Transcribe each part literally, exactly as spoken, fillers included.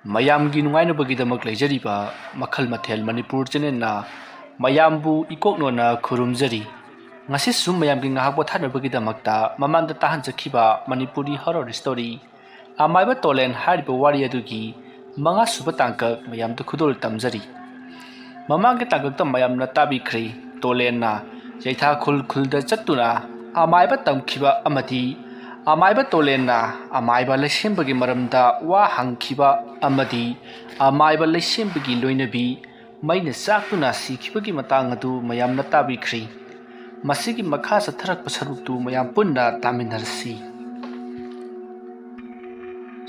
ꯃꯌꯥꯝꯒꯤ ꯅꯨꯡꯉꯥꯏꯅꯕꯒꯤꯗꯃꯛ ꯂꯩꯖꯔꯤꯕ ꯃꯈꯜ ꯃꯊꯦꯜ ꯃꯅꯤꯄꯨꯔ ꯆꯦꯅꯦꯜꯅ ꯃꯌꯥꯝꯕꯨ ꯏꯀꯣꯛꯅꯣꯅ ꯈꯨꯔꯨꯝꯖꯔꯤ꯫ ꯉꯁꯤꯁꯨ ꯃꯌꯥꯝꯒꯤ ꯉꯥꯏꯍꯥꯛ ꯄꯣꯊꯥꯅꯕꯒꯤꯗꯃꯛꯇ ꯃꯃꯥꯡꯗ ꯇꯥꯍꯟꯖꯈꯤꯕ ꯃꯅꯤꯄꯨꯔꯤ ꯍꯣꯔꯣꯔ ꯁ꯭ꯇꯣꯔꯤ ꯑꯃꯥꯏꯕ ꯇꯣꯂꯦꯟ ꯍꯥꯏꯔꯤꯕ ꯋꯥꯔꯤ ꯑꯗꯨꯒꯤ ꯃꯉꯥꯁꯨꯕ ꯇꯥꯡꯀꯛ ꯃꯌꯥꯝꯗ ꯈꯨꯗꯣꯜ ꯇꯝꯖꯔꯤ꯫ ꯃꯃꯥꯡꯒꯤ ꯇꯥꯡꯀꯛꯇ ꯃꯌꯥꯝꯅ ꯇꯥꯕꯤꯈ꯭ꯔꯦ꯫ ꯇꯣꯂꯦꯟꯅ ꯌꯩꯊꯥ ꯈꯨꯜ ꯈꯨꯜꯗ ꯆꯠꯇꯨꯅ ꯑꯃꯥꯏꯕ ꯇꯝꯈꯤꯕ ꯑꯃꯗꯤ ꯑꯃꯥꯏꯕ ꯇꯣꯂꯦꯟꯅ ꯑꯃꯥꯏꯕ ꯂꯩꯁꯦꯝꯕꯒꯤ ꯃꯔꯝꯗ ꯋꯥ ꯍꯪꯈꯤꯕ ꯑꯃꯗꯤ ꯑꯃꯥꯏꯕ ꯂꯩꯁꯦꯝꯕꯒꯤ ꯂꯣꯏꯅꯕꯤ ꯃꯩꯅ ꯆꯥꯛꯇꯨꯅ ꯁꯤꯈꯤꯕꯒꯤ ꯃꯇꯥꯡ ꯑꯗꯨ ꯃꯌꯥꯝꯅ ꯇꯥꯕꯤꯈ꯭ꯔꯦ꯫ ꯃꯁꯤꯒꯤ ꯃꯈꯥ ꯆꯠꯊꯔꯛꯄ ꯁꯔꯨꯛꯇꯨ ꯃꯌꯥꯝ ꯄꯨꯟꯅ ꯇꯥꯃꯤꯟꯅꯔꯁꯤ꯫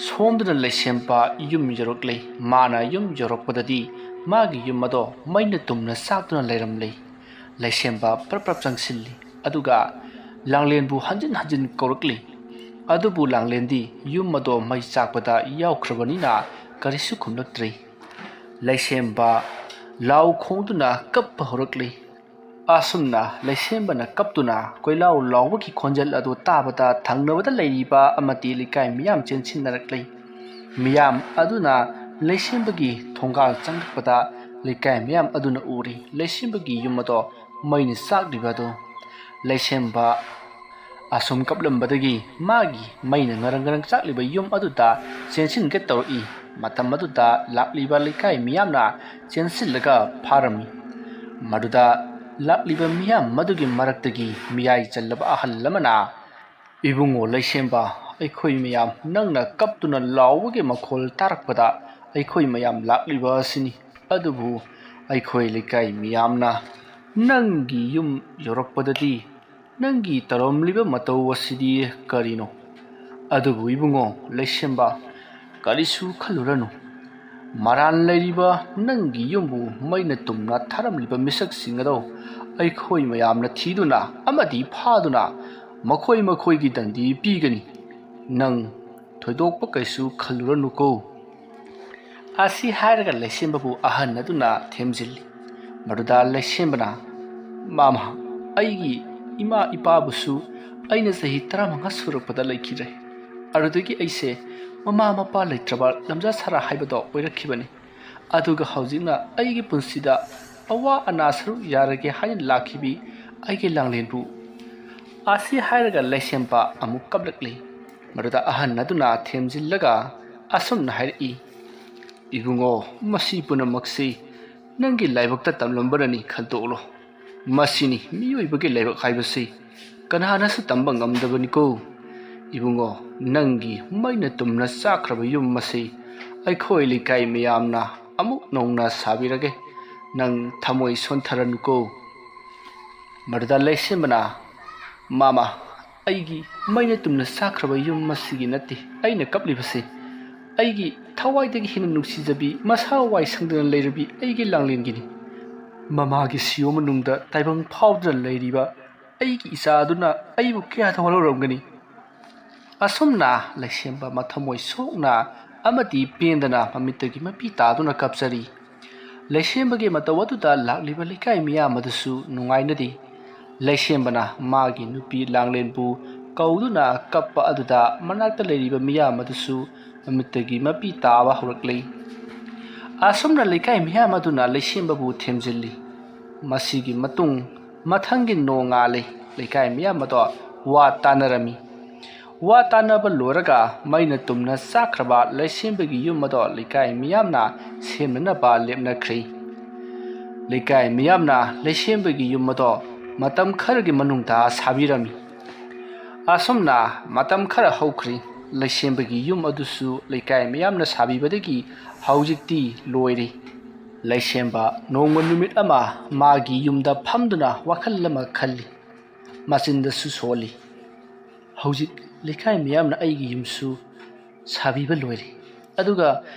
ꯁꯣꯝꯗꯅ ꯂꯩꯁꯦꯝꯕ ꯌꯨꯝ ꯌꯧꯔꯛꯂꯦ꯫ ꯃꯥꯅ ꯌꯨꯝ ꯌꯧꯔꯛꯄꯗꯗꯤ ꯃꯥꯒꯤ ꯌꯨꯝ ꯑꯗꯣ ꯃꯩꯅ ꯇꯨꯝꯅ ꯆꯥꯛꯇꯨꯅ ꯂꯩꯔꯝꯂꯦ꯫ ꯂꯩꯁꯦꯝꯕ ꯄ꯭ꯔꯞ ꯄ꯭ꯔꯞ ꯆꯪꯁꯤꯜꯂꯤ, ꯑꯗꯨꯒ ꯂꯥꯡꯂꯦꯟꯕꯨ ꯍꯟꯖꯤꯟ ꯍꯟꯖꯤꯟ ꯀꯧꯔꯛꯂꯤ꯫ ꯑꯗꯨꯕꯨ ꯂꯥꯡꯂꯦꯟꯗꯤ ꯌꯨꯝ ꯑꯗꯣ ꯃꯩ ꯆꯥꯛꯄꯗ ꯌꯥꯎꯈ꯭ꯔꯕꯅꯤꯅ ꯀꯔꯤꯁꯨ ꯈꯨꯝꯂꯛꯇ꯭ꯔꯦ꯫ ꯂꯩꯁꯦꯝꯕ ꯂꯥꯎ ꯈꯣꯡꯗꯨꯅ ꯀꯞꯄ ꯍꯧꯔꯛꯂꯤ꯫ ꯑꯁꯨꯝꯅ ꯂꯩꯁꯦꯝꯕꯅ ꯀꯞꯇꯨꯅ ꯀꯣꯏꯂꯥꯎ ꯂꯥꯎꯕꯒꯤ ꯈꯣꯟꯖꯦꯜ ꯑꯗꯨ ꯇꯥꯕꯗ ꯊꯪꯅꯕꯗ ꯂꯩꯔꯤꯕ ꯑꯃꯗꯤ ꯂꯩꯀꯥꯏ ꯃꯤꯌꯥꯝ ꯆꯦꯟꯁꯤꯟꯅꯔꯛꯂꯤ꯫ ꯃꯤꯌꯥꯝ ꯑꯗꯨꯅ ꯂꯩꯁꯦꯝꯕꯒꯤ ꯊꯣꯡꯒꯥꯜ ꯆꯪꯂꯛꯄꯗ ꯂꯩꯀꯥꯏ ꯃꯤꯌꯥꯝ ꯑꯗꯨꯅ ꯎꯔꯤ ꯂꯩꯁꯦꯝꯕꯒꯤ ꯌꯨꯝ ꯑꯗꯣ ꯃꯩꯅ ꯆꯥꯛꯂꯤꯕ ꯑꯗꯨ꯫ ꯂꯩꯁꯦꯝꯕ ꯑꯁꯨꯝ ꯀꯞꯂꯝꯕꯗꯒꯤ ꯃꯥꯒꯤ ꯃꯩꯅ ꯉꯔꯪ ꯉꯔꯪ ꯆꯥꯛꯂꯤꯕ ꯌꯨꯝ ꯑꯗꯨꯗ ꯆꯦꯟꯁꯤꯟꯒꯦ ꯇꯧꯔꯛꯏ꯫ ꯃꯇꯝ ꯑꯗꯨꯗ ꯂꯥꯛꯂꯤꯕ ꯂꯩꯀꯥꯏ ꯃꯤꯌꯥꯝꯅ ꯆꯦꯟꯁꯤꯜꯂꯒ ꯐꯥꯔꯝꯃꯤ꯫ ꯃꯗꯨꯗ ꯂꯥꯛꯂꯤꯕ ꯃꯤꯌꯥꯝ ꯃꯗꯨꯒꯤ ꯃꯔꯛꯇꯒꯤ ꯃꯤꯌꯥꯏ ꯆꯜꯂꯕ ꯑꯍꯜ ꯑꯃꯅ, "ꯏꯕꯨꯡꯉꯣ ꯂꯩꯁꯦꯝꯕ, ꯑꯩꯈꯣꯏ ꯃꯌꯥꯝ ꯅꯪꯅ ꯀꯞꯇꯨꯅ ꯂꯥꯎꯕꯒꯤ ꯃꯈꯣꯜ ꯇꯥꯔꯛꯄꯗ ꯑꯩꯈꯣꯏ ꯃꯌꯥꯝ ꯂꯥꯛꯂꯤꯕ ꯑꯁꯤꯅꯤ꯫ ꯑꯗꯨꯕꯨ ꯑꯩꯈꯣꯏ ꯂꯩꯀꯥꯏ ꯃꯤꯌꯥꯝꯅ ꯅꯪꯒꯤ ꯌꯨꯝ ꯌꯧꯔꯛꯄꯗꯗꯤ ꯅꯪꯒꯤ ꯇꯧꯔꯝꯂꯤꯕ ꯃꯇꯧ ꯑꯁꯤꯗꯤ ꯀꯔꯤꯅꯣ? ꯑꯗꯨꯕꯨ ꯏꯕꯨꯡꯉꯣ ꯂꯩꯁꯦꯝꯕ, ꯀꯔꯤꯁꯨ ꯈꯜꯂꯨꯔꯅꯨ꯫ ꯃꯔꯥꯟ ꯂꯩꯔꯤꯕ ꯅꯪꯒꯤ ꯌꯨꯝꯕꯨ ꯃꯩꯅ ꯇꯨꯝꯅ ꯊꯥꯔꯝꯂꯤꯕ ꯃꯤꯁꯛꯁꯤꯡ ꯑꯗꯣ ꯑꯩꯈꯣꯏ ꯃꯌꯥꯝꯅ ꯊꯤꯗꯨꯅ ꯑꯃꯗꯤ ꯐꯥꯗꯨꯅ ꯃꯈꯣꯏ ꯃꯈꯣꯏꯒꯤ ꯗꯟꯗꯤ ꯄꯤꯒꯅꯤ꯫ ꯅꯪ ꯊꯣꯏꯗꯣꯛꯄ ꯀꯩꯁꯨ ꯈꯜꯂꯨꯔꯅꯨꯀꯣ"꯫ ꯑꯁꯤ ꯍꯥꯏꯔꯒ ꯂꯩꯁꯦꯝꯕꯕꯨ ꯑꯍꯟ ꯑꯗꯨꯅ ꯊꯦꯝꯖꯤꯜꯂꯤ꯫ ꯃꯗꯨꯗ ꯂꯩꯁꯦꯝꯕꯅ, "ꯃꯃꯥ, ꯑꯩꯒꯤ ꯏꯃꯥ ꯏꯄꯥꯕꯨꯁꯨ ꯑꯩꯅ ꯆꯍꯤ ꯇꯔꯥꯃꯉꯥ ꯁꯨꯔꯛꯄꯗ ꯂꯩꯈꯤꯗ꯭ꯔꯦ꯫ ꯑꯗꯨꯗꯒꯤ ꯑꯩꯁꯦ ꯃꯃꯥ ꯃꯄꯥ ꯂꯩꯇ꯭ꯔꯕ ꯂꯝꯖꯥ ꯁꯥꯔꯥ ꯍꯥꯏꯕꯗꯣ ꯑꯣꯏꯔꯛꯈꯤꯕꯅꯤ꯫ ꯑꯗꯨꯒ ꯍꯧꯖꯤꯛꯅ ꯑꯩꯒꯤ ꯄꯨꯟꯁꯤꯗ ꯑꯋꯥ ꯑꯅꯥ ꯁꯔꯨꯛ ꯌꯥꯔꯒꯦ ꯍꯥꯏꯅ ꯂꯥꯛꯈꯤꯕꯤ ꯑꯩꯒꯤ ꯂꯥꯡꯂꯦꯟꯕꯨ꯫ ꯑꯁꯤ ꯍꯥꯏꯔꯒ ꯂꯩꯁꯦꯝꯕ ꯑꯃꯨꯛ ꯀꯞꯂꯛꯂꯤ꯫ ꯃꯗꯨꯗ ꯑꯍꯟ ꯑꯗꯨꯅ ꯊꯦꯝꯖꯤꯜꯂꯒ ꯑꯁꯨꯝꯅ ꯍꯥꯏꯔꯛꯏ, "ꯏꯕꯨꯡꯉꯣ, ꯃꯁꯤ ꯄꯨꯝꯅꯃꯛꯁꯤ ꯅꯪꯒꯤ ꯂꯥꯏꯕꯛꯇ ꯇꯝꯂꯝꯕꯅꯅꯤ ꯈꯟꯗꯣꯛꯂꯣ꯫ ꯃꯁꯤꯅꯤ ꯃꯤꯑꯣꯏꯕꯒꯤ ꯂꯥꯏꯕꯛ ꯍꯥꯏꯕꯁꯤ, ꯀꯅꯥꯅꯁꯨ ꯇꯝꯕ ꯉꯝꯗꯕꯅꯤꯀꯣ꯫ ꯏꯕꯨꯡꯉꯣ, ꯅꯪꯒꯤ ꯃꯩꯅ ꯇꯨꯝꯅ ꯆꯥꯛꯈ꯭ꯔꯕ ꯌꯨꯝ ꯑꯁꯤ ꯑꯩꯈꯣꯏ ꯂꯩꯀꯥꯏ ꯃꯌꯥꯝꯅ ꯑꯃꯨꯛ ꯅꯧꯅ ꯁꯥꯕꯤꯔꯒꯦ꯫ ꯅꯪ ꯊꯃꯣꯏ ꯁꯣꯟꯊꯔꯅꯨꯀꯣ꯫" ꯃꯗꯨꯗ ꯂꯩꯁꯦꯝꯕꯅ, "ꯃꯥꯃ, ꯑꯩꯒꯤ ꯃꯩꯅ ꯇꯨꯝꯅ ꯆꯥꯛꯈ꯭ꯔꯕ ꯌꯨꯝ ꯑꯁꯤꯒꯤ ꯅꯠꯇꯦ ꯑꯩꯅ ꯀꯞꯂꯤꯕꯁꯤ꯫ ꯑꯩꯒꯤ ꯊꯋꯥꯏꯗꯒꯤ ꯍꯦꯟꯅ ꯅꯨꯡꯁꯤꯖꯕꯤ, ꯃꯁꯥ ꯋꯥꯏ ꯁꯪꯗꯅ ꯂꯩꯔꯕꯤ ꯑꯩꯒꯤ ꯂꯥꯡꯂꯦꯟꯒꯤꯅꯤ꯫ ꯃꯃꯥꯒꯤ ꯁꯤꯌꯣ ꯃꯅꯨꯡꯗ ꯇꯥꯏꯕꯪ ꯐꯥꯎꯗꯨꯅ ꯂꯩꯔꯤꯕ ꯑꯩꯒꯤ ꯏꯆꯥ ꯑꯗꯨꯅ ꯑꯩꯕꯨ ꯀꯌꯥꯗ ꯋꯥꯔꯧꯔꯝꯒꯅꯤ?" ꯑꯁꯨꯝꯅ ꯂꯩꯁꯦꯝꯕ ꯃꯊꯃꯣꯏ ꯁꯣꯛꯅ ꯑꯃꯗꯤ ꯄꯦꯟꯗꯅ ꯃꯃꯤꯠꯇꯒꯤ ꯃꯄꯤ ꯇꯥꯗꯨꯅ ꯀꯞꯆꯔꯤ꯫ ꯂꯩꯁꯦꯝꯕꯒꯤ ꯃꯇꯧ ꯑꯗꯨꯗ ꯂꯥꯛꯂꯤꯕ ꯂꯩꯀꯥꯏ ꯃꯤꯌꯥꯝ ꯑꯗꯨꯁꯨ ꯅꯨꯡꯉꯥꯏꯅꯗꯦ꯫ ꯂꯩꯁꯦꯝꯕꯅ ꯃꯥꯒꯤ ꯅꯨꯄꯤ ꯂꯥꯡꯂꯦꯟꯕꯨ ꯀꯧꯗꯨꯅ ꯀꯞꯄ ꯑꯗꯨꯗ ꯃꯅꯥꯛꯇ ꯂꯩꯔꯤꯕ ꯃꯤꯌꯥꯝ ꯑꯗꯨꯁꯨ ꯃꯃꯤꯠꯇꯒꯤ ꯃꯄꯤ ꯇꯥꯕ ꯍꯧꯔꯛꯂꯤ꯫ ꯑꯁꯨꯝꯅ ꯂꯩꯀꯥꯏ ꯃꯤꯌꯥꯝ ꯑꯗꯨꯅ ꯂꯩꯁꯦꯝꯕꯕꯨ ꯊꯦꯝꯖꯤꯜꯂꯤ꯫ ꯃꯁꯤꯒꯤ ꯃꯇꯨꯡ ꯃꯊꯪꯒꯤ ꯅꯣꯡꯉꯥꯜꯂꯤ꯫ ꯂꯩꯀꯥꯏ ꯃꯤꯌꯥꯝ ꯑꯗꯣ ꯋꯥ ꯇꯥꯅꯔꯝꯃꯤ꯫ ꯋꯥ ꯇꯥꯅꯕ ꯂꯣꯏꯔꯒ ꯃꯩꯅ ꯇꯨꯝꯅ ꯆꯥꯛꯈ꯭ꯔꯕ ꯂꯩꯁꯦꯝꯕꯒꯤ ꯌꯨꯝ ꯑꯗꯣ ꯂꯩꯀꯥꯏ ꯃꯤꯌꯥꯝꯅ ꯁꯦꯝꯅꯅꯕ ꯂꯦꯞꯅꯈ꯭ꯔꯤ꯫ ꯂꯩꯀꯥꯏ ꯃꯤꯌꯥꯝꯅ ꯂꯩꯁꯦꯝꯕꯒꯤ ꯌꯨꯝ ꯑꯗꯣ ꯃꯇꯝ ꯈꯔꯒꯤ ꯃꯅꯨꯡꯗ ꯁꯥꯕꯤꯔꯝꯃꯤ꯫ ꯑꯁꯨꯝꯅ ꯃꯇꯝ ꯈꯔ ꯍꯧꯈ꯭ꯔꯤ꯫ ꯂꯩꯁꯦꯝꯕꯒꯤ ꯌꯨꯝ ꯑꯗꯨꯁꯨ ꯂꯩꯀꯥꯏ ꯃꯤꯌꯥꯝꯅ ꯁꯥꯕꯤꯕꯗꯒꯤ ꯍꯧꯖꯤꯛꯇꯤ ꯂꯣꯏꯔꯦ꯫ ꯂꯩꯁꯦꯝꯕ ꯅꯣꯡꯃ ꯅꯨꯃꯤꯠ ꯑꯃ ꯃꯥꯒꯤ ꯌꯨꯝꯗ ꯐꯝꯗꯨꯅ ꯋꯥꯈꯜ ꯑꯃ ꯈꯜꯂꯤ꯫ ꯃꯆꯤꯟꯗꯁꯨ ꯁꯣꯜꯂꯤ꯫ "ꯍꯧꯖꯤꯛ ꯂꯩꯀꯥꯏ ꯃꯤꯌꯥꯝꯅ ꯑꯩꯒꯤ ꯌꯨꯝꯁꯨ ꯁꯥꯕꯤꯕ ꯂꯣꯏꯔꯦ, ꯑꯗꯨꯒ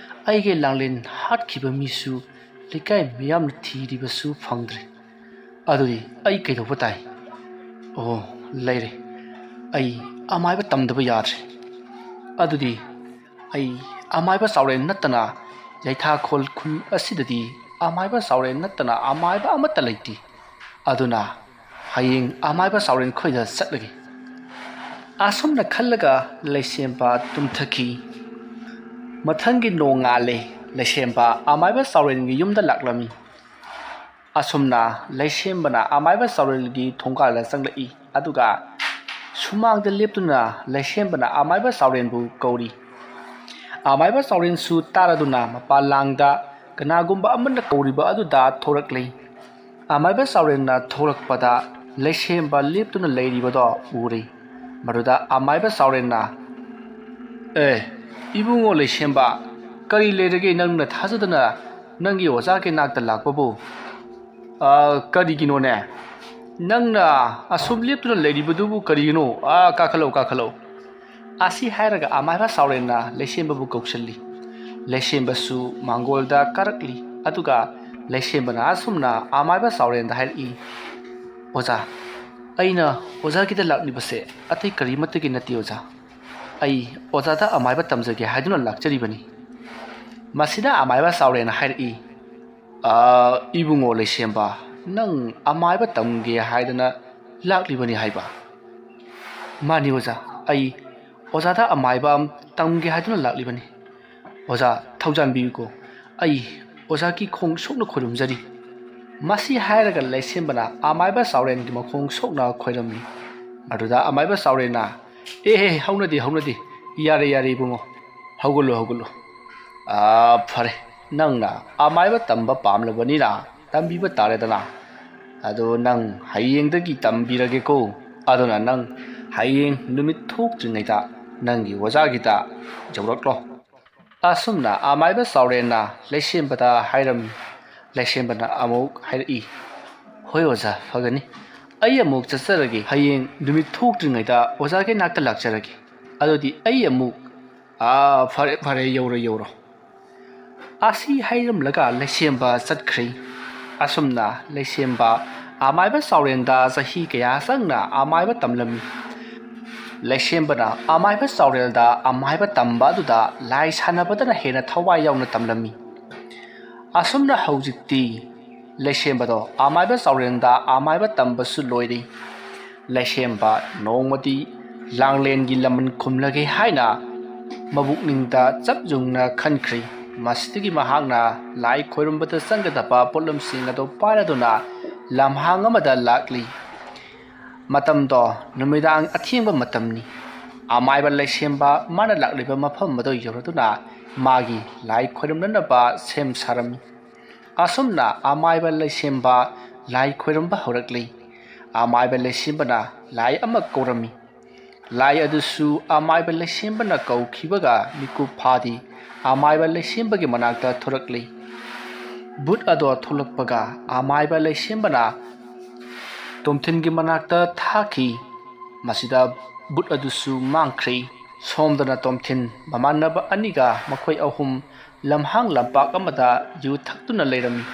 ꯑꯩꯒꯤ ꯂꯥꯡꯂꯦꯟ ꯍꯥꯠꯈꯤꯕ ꯃꯤꯁꯨ ꯂꯩꯀꯥꯏ ꯃꯤꯌꯥꯝꯅ ꯊꯤꯔꯤꯕꯁꯨ ꯐꯪꯗ꯭ꯔꯦ꯫ ꯑꯗꯨꯗꯤ ꯑꯩ ꯀꯩꯗꯧꯕ ꯇꯥꯏ? ꯑꯣ, ꯂꯩꯔꯦ꯫ ꯑꯩ ꯑꯃꯥꯏꯕ ꯇꯝꯗꯕ ꯌꯥꯗ꯭ꯔꯦ꯫ ꯑꯗꯨꯗꯤ ꯑꯩ ꯑꯃꯥꯏꯕ ꯆꯥꯎꯔꯦꯟ ꯅꯠꯇꯅ, ꯌꯩꯊꯥꯈꯣꯜ ꯈꯨꯜ ꯑꯁꯤꯗꯗꯤ ꯑꯃꯥꯏꯕ ꯆꯥꯎꯔꯦꯟ ꯅꯠꯇꯅ ꯑꯃꯥꯏꯕ ꯑꯃꯠꯇ ꯂꯩꯇꯦ꯫ ꯑꯗꯨꯅ ꯍꯌꯦꯡ ꯑꯃꯥꯏꯕ ꯆꯥꯎꯔꯦꯟ ꯈꯣꯏꯗ ꯆꯠꯂꯒꯦ꯫" ꯑꯁꯨꯝꯅ ꯈꯜꯂꯒ ꯂꯩꯁꯦꯝꯕ ꯇꯨꯝꯊꯈꯤ꯫ ꯃꯊꯪꯒꯤ ꯅꯣꯡꯉꯥꯜꯂꯦ꯫ ꯂꯩꯁꯦꯝꯕ ꯑꯃꯥꯏꯕ ꯆꯥꯎꯔꯦꯟꯒꯤ ꯌꯨꯝꯗ ꯂꯥꯛꯂꯝꯃꯤ꯫ ꯑꯁꯨꯝꯅ ꯂꯩꯁꯦꯝꯕꯅ ꯑꯃꯥꯏꯕ ꯆꯥꯎꯔꯦꯟꯒꯤ ꯊꯣꯡꯒꯥꯜꯗ ꯆꯪꯂꯛꯏ꯫ ꯑꯗꯨꯒ ꯁꯨꯃꯥꯡꯗ ꯂꯦꯞꯇꯨꯅ ꯂꯩꯁꯦꯝꯕꯅ ꯑꯃꯥꯏꯕ ꯆꯥꯎꯔꯦꯟꯕꯨ ꯀꯧꯔꯤ꯫ ꯑꯃꯥꯏꯕ ꯆꯥꯎꯔꯦꯟꯁꯨ ꯇꯥꯔꯗꯨꯅ ꯃꯄꯥꯟ ꯂꯥꯡꯗ ꯀꯅꯥꯒꯨꯝꯕ ꯑꯃꯅ ꯀꯧꯔꯤꯕ ꯑꯗꯨꯗ ꯊꯣꯔꯛꯂꯤ꯫ ꯑꯃꯥꯏꯕ ꯆꯥꯎꯔꯦꯟꯅ ꯊꯣꯛꯂꯛꯄꯗ ꯂꯩꯁꯦꯝꯕ ꯂꯦꯞꯇꯨꯅ ꯂꯩꯔꯤꯕꯗꯣ ꯎꯔꯦ꯫ ꯃꯗꯨꯗ ꯑꯃꯥꯏꯕ ꯆꯥꯎꯔꯦꯟꯅ, "ꯑꯦ, ꯏꯕꯨꯡꯉꯣ ꯂꯩꯁꯦꯝꯕ, ꯀꯔꯤ ꯂꯩꯔꯒꯦ ꯅꯪꯅ ꯊꯥꯖꯗꯅ ꯅꯪꯒꯤ ꯑꯣꯖꯥꯒꯤ ꯅꯥꯛꯇ ꯂꯥꯛꯄꯕꯨ? ꯑ, ꯀꯔꯤꯒꯤꯅꯣꯅꯦ? ꯅꯪꯅ ꯑꯁꯨꯝ ꯂꯦꯞꯇꯨꯅ ꯂꯩꯔꯤꯕꯗꯨꯕꯨ ꯀꯔꯤꯒꯤꯅꯣ? ꯑꯥ, ꯀꯥꯈꯠꯂꯛꯎ, ꯀꯥꯈꯠꯂꯛꯎ꯫" ꯑꯁꯤ ꯍꯥꯏꯔꯒ ꯑꯃꯥꯏꯕ ꯆꯥꯎꯔꯦꯟꯅ ꯂꯩꯁꯦꯝꯕꯕꯨ ꯀꯧꯁꯤꯜꯂꯤ꯫ ꯂꯩꯁꯦꯝꯕꯁꯨ ꯃꯥꯡꯒꯣꯜꯗ ꯀꯥꯔꯛꯂꯤ꯫ ꯑꯗꯨꯒ ꯂꯩꯁꯦꯝꯕꯅ ꯑꯁꯨꯝꯅ ꯑꯃꯥꯏꯕ ꯆꯥꯎꯔꯦꯟꯗ ꯍꯥꯏꯔꯛꯏ, "ꯑꯣꯖꯥ, ꯑꯩꯅ ꯑꯣꯖꯥꯒꯤꯗ ꯂꯥꯛꯂꯤꯕꯁꯦ ꯑꯇꯩ ꯀꯔꯤꯃꯠꯇꯒꯤ ꯅꯠꯇꯦ ꯑꯣꯖꯥ꯫ ꯑꯩ ꯑꯣꯖꯥꯗ ꯑꯃꯥꯏꯕ ꯇꯝꯖꯒꯦ ꯍꯥꯏꯗꯨꯅ ꯂꯥꯛꯆꯔꯤꯕꯅꯤ꯫" ꯃꯁꯤꯗ ꯑꯃꯥꯏꯕ ꯆꯥꯎꯔꯦꯟꯅ ꯍꯥꯏꯔꯛꯏ, "ꯑꯥ, ꯏꯕꯨꯡꯉꯣ ꯂꯩꯁꯦꯝꯕ, ꯅꯪ ꯑꯃꯥꯏꯕ ꯇꯝꯒꯦ ꯍꯥꯏꯗꯅ ꯂꯥꯛꯂꯤꯕꯅꯤ ꯍꯥꯏꯕ?" "ꯃꯥꯅꯤ ꯑꯣꯖꯥ, ꯑꯩ ꯑꯣꯖꯥꯗ ꯑꯃꯥꯏꯕ ꯇꯝꯒꯦ ꯍꯥꯏꯗꯨꯅ ꯂꯥꯛꯂꯤꯕꯅꯤ꯫ ꯑꯣꯖꯥ, ꯊꯧꯖꯥꯟꯕꯤꯌꯨꯀꯣ, ꯑꯩ ꯑꯣꯖꯥꯒꯤ ꯈꯣꯡ ꯁꯣꯛꯅ ꯈꯣꯏꯔꯨꯝꯖꯔꯤ꯫" ꯃꯁꯤ ꯍꯥꯏꯔꯒ ꯂꯩꯁꯦꯝꯕꯅ ꯑꯃꯥꯏꯕ ꯆꯥꯎꯔꯦꯟꯒꯤ ꯃꯈꯣꯡ ꯁꯣꯛꯅ ꯈꯣꯏꯔꯝꯃꯤ꯫ ꯃꯗꯨꯗ ꯑꯃꯥꯏꯕ ꯆꯥꯎꯔꯦꯟꯅ, "ꯑꯦ, ꯑꯦ, ꯍꯧꯅꯗꯦ, ꯍꯧꯅꯗꯦ꯫ ꯌꯥꯔꯦ, ꯌꯥꯔꯦ, ꯏꯕꯨꯡꯉꯣ꯫ ꯍꯧꯒꯠꯂꯨ, ꯍꯧꯒꯠꯂꯨ꯫ ꯑꯥ, ꯐꯔꯦ꯫ ꯅꯪꯅ ꯑꯃꯥꯏꯕ ꯇꯝꯕ ꯄꯥꯝꯂꯕꯅꯤꯅ ꯇꯝꯕꯤꯕ ꯇꯥꯔꯦꯗꯅ꯫ ꯑꯗꯣ ꯅꯪ ꯍꯌꯦꯡꯗꯒꯤ ꯇꯝꯕꯤꯔꯒꯦꯀꯣ꯫ ꯑꯗꯨꯅ ꯅꯪ ꯍꯌꯦꯡ ꯅꯨꯃꯤꯠ ꯊꯣꯛꯇ꯭ꯔꯤꯉꯩꯗ ꯅꯪꯒꯤ ꯑꯣꯖꯥꯒꯤꯗ ꯌꯧꯔꯛꯂꯣ꯫" ꯑꯁꯨꯝꯅ ꯑꯃꯥꯏꯕ ꯆꯥꯎꯔꯦꯟꯅ ꯂꯩꯁꯦꯝꯕꯗ ꯍꯥꯏꯔꯝꯃꯤ꯫ ꯂꯩꯁꯦꯝꯕꯅ ꯑꯃꯨꯛ ꯍꯥꯏꯔꯛꯏ, "ꯍꯣꯏ ꯑꯣꯖꯥ, ꯐꯒꯅꯤ꯫ ꯑꯩ ꯑꯃꯨꯛ ꯆꯠꯆꯔꯒꯦ꯫ ꯍꯌꯦꯡ ꯅꯨꯃꯤꯠ ꯊꯣꯛꯇ꯭ꯔꯤꯉꯩꯗ ꯑꯣꯖꯥꯒꯤ ꯅꯥꯛꯇ ꯂꯥꯛꯆꯔꯒꯦ꯫ ꯑꯗꯨꯗꯤ ꯑꯩ ꯑꯃꯨꯛ, ꯑꯥ, ꯐꯔꯦ, ꯐꯔꯦ, ꯌꯧꯔꯣ, ꯌꯧꯔꯣ꯫" ꯑꯁꯤ ꯍꯥꯏꯔꯝꯂꯒ ꯂꯩꯁꯦꯝꯕ ꯆꯠꯈ꯭ꯔꯦ꯫ ꯑꯁꯨꯝꯅ ꯂꯩꯁꯦꯝꯕ ꯑꯃꯥꯏꯕ ꯆꯥꯎꯔꯦꯟꯗ ꯆꯍꯤ ꯀꯌꯥ ꯆꯪꯅ ꯑꯃꯥꯏꯕ ꯇꯝꯂꯝꯃꯤ꯫ ꯂꯩꯁꯦꯝꯕꯅ ꯑꯃꯥꯏꯕ ꯆꯥꯎꯔꯦꯜꯗ ꯑꯃꯥꯏꯕ ꯇꯝꯕ ꯑꯗꯨꯗ ꯂꯥꯏ ꯁꯥꯟꯅꯕꯗꯅ ꯍꯦꯟꯅ ꯊꯋꯥꯏ ꯌꯥꯎꯅ ꯇꯝꯂꯝꯃꯤ꯫ ꯑꯁꯨꯝꯅ ꯍꯧꯖꯤꯛꯇꯤ ꯂꯩꯁꯦꯝꯕꯗꯣ ꯑꯃꯥꯏꯕ ꯆꯥꯎꯔꯦꯜꯗ ꯑꯃꯥꯏꯕ ꯇꯝꯕꯁꯨ ꯂꯣꯏꯔꯦ꯫ ꯂꯩꯁꯦꯝꯕ ꯅꯣꯡꯃꯗꯤ ꯂꯥꯡꯂꯦꯟꯒꯤ ꯂꯃꯟ ꯈꯨꯝꯂꯒꯦ ꯍꯥꯏꯅ ꯃꯕꯨꯛꯅꯤꯡꯗ ꯆꯞ ꯌꯨꯡꯅ ꯈꯟꯈ꯭ꯔꯤ꯫ ꯃꯁꯤꯗꯒꯤ ꯃꯍꯥꯛꯅ ꯂꯥꯏ ꯈꯣꯏꯔꯝꯕꯗ ꯆꯪꯒꯗꯕ ꯄꯣꯠꯂꯝꯁꯤꯡ ꯑꯗꯨ ꯄꯥꯏꯔꯗꯨꯅ ꯂꯝꯍꯥꯡ ꯑꯃꯗ ꯂꯥꯛꯂꯤ꯫ ꯃꯇꯝꯗꯣ ꯅꯨꯃꯤꯗꯥꯡ ꯑꯊꯦꯡꯕ ꯃꯇꯝꯅꯤ꯫ ꯑꯃꯥꯏꯕ ꯂꯩꯁꯦꯝꯕ ꯃꯥꯅ ꯂꯥꯛꯂꯤꯕ ꯃꯐꯝ ꯑꯗꯨ ꯌꯧꯔꯗꯨꯅ ꯃꯥꯒꯤ ꯂꯥꯏ ꯈꯣꯏꯔꯝꯅꯅꯕ ꯁꯦꯝ ꯁꯥꯔꯝꯃꯤ꯫ ꯑꯁꯨꯝꯅ ꯑꯃꯥꯏꯕ ꯂꯩꯁꯦꯝꯕ ꯂꯥꯏ ꯈꯣꯏꯔꯝꯕ ꯍꯧꯔꯛꯂꯤ꯫ ꯑꯃꯥꯏꯕ ꯂꯩꯁꯦꯝꯕꯅ ꯂꯥꯏ ꯑꯃ ꯀꯧꯔꯝꯃꯤ꯫ ꯂꯥꯏ ꯑꯗꯨꯁꯨ ꯑꯃꯥꯏꯕ ꯂꯩꯁꯦꯝꯕꯅ ꯀꯧꯈꯤꯕꯒ ꯃꯤꯀꯨꯞ ꯐꯥꯗꯤ ꯑꯃꯥꯏꯕ ꯂꯩꯁꯦꯝꯕꯒꯤ ꯃꯅꯥꯛꯇ ꯊꯣꯔꯛꯂꯤ꯫ ꯕꯨꯠ ꯑꯗꯣ ꯊꯣꯛꯂꯛꯄꯒ ꯑꯃꯥꯏꯕ ꯂꯩꯁꯦꯝꯕꯅ ꯇꯣꯝꯊꯤꯟꯒꯤ ꯃꯅꯥꯛꯇ ꯊꯥꯈꯤ꯫ ꯃꯁꯤꯗ ꯕꯨꯠ ꯑꯗꯨꯁꯨ ꯃꯥꯡꯈ꯭ꯔꯦ꯫ ꯁꯣꯝꯗꯅ ꯇꯣꯝꯊꯤꯟ ꯃꯃꯥꯟꯅꯕ ꯑꯅꯤꯒ ꯃꯈꯣꯏ ꯑꯍꯨꯝ ꯂꯝꯍꯥꯡ ꯂꯝꯄꯥꯛ ꯑꯃꯗ ꯌꯨ ꯊꯛꯇꯨꯅ ꯂꯩꯔꯝꯃꯤ꯫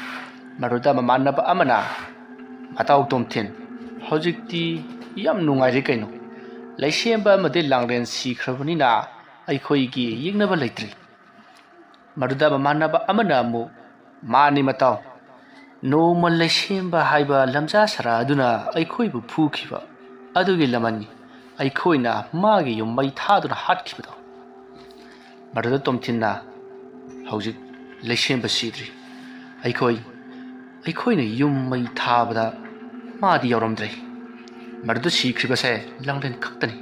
ꯃꯗꯨꯗ ꯃꯃꯥꯟꯅꯕ ꯑꯃꯅ, "ꯃꯇꯥꯎ ꯇꯣꯝꯊꯤꯟ, ꯍꯧꯖꯤꯛꯇꯤ ꯌꯥꯝ ꯅꯨꯡꯉꯥꯏꯔꯦ ꯀꯩꯅꯣ꯫ ꯂꯩꯁꯦꯝꯕ ꯑꯃꯗꯤ ꯂꯥꯡꯂꯦꯟ ꯁꯤꯈ꯭ꯔꯕꯅꯤꯅ ꯑꯩꯈꯣꯏꯒꯤ ꯌꯦꯛꯅꯕ ꯂꯩꯇ꯭ꯔꯦ꯫" ꯃꯗꯨꯗ ꯃꯃꯥꯟꯅꯕ ꯑꯃꯅ ꯑꯃꯨꯛ, "ꯃꯥꯅꯤ ꯃꯇꯥꯎ, ꯅꯣꯡꯃ ꯂꯩꯁꯦꯝꯕ ꯍꯥꯏꯕ ꯂꯝꯖꯥ ꯁꯔꯥ ꯑꯗꯨꯅ ꯑꯩꯈꯣꯏꯕꯨ ꯐꯨꯈꯤꯕ ꯑꯗꯨꯒꯤ ꯂꯃꯟꯅꯤ ꯑꯩꯈꯣꯏꯅ ꯃꯥꯒꯤ ꯌꯨꯝ ꯃꯩ ꯊꯥꯗꯨꯅ ꯍꯥꯠꯈꯤꯕꯗꯣ꯫" ꯃꯗꯨꯗ ꯇꯣꯝꯊꯤꯟꯅ, "ꯍꯧꯖꯤꯛ ꯂꯩꯁꯦꯝꯕ ꯁꯤꯗ꯭ꯔꯤ꯫ ꯑꯩꯈꯣꯏ ꯑꯩꯈꯣꯏꯅ ꯌꯨꯝ ꯃꯩ ꯊꯥꯕꯗ ꯃꯥꯗꯤ ꯌꯥꯎꯔꯝꯗ꯭ꯔꯦ꯫ ꯃꯗꯨꯗ ꯁꯤꯈ꯭ꯔꯤꯕꯁꯦ ꯂꯥꯡꯂꯦꯟ ꯈꯛꯇꯅꯤ꯫"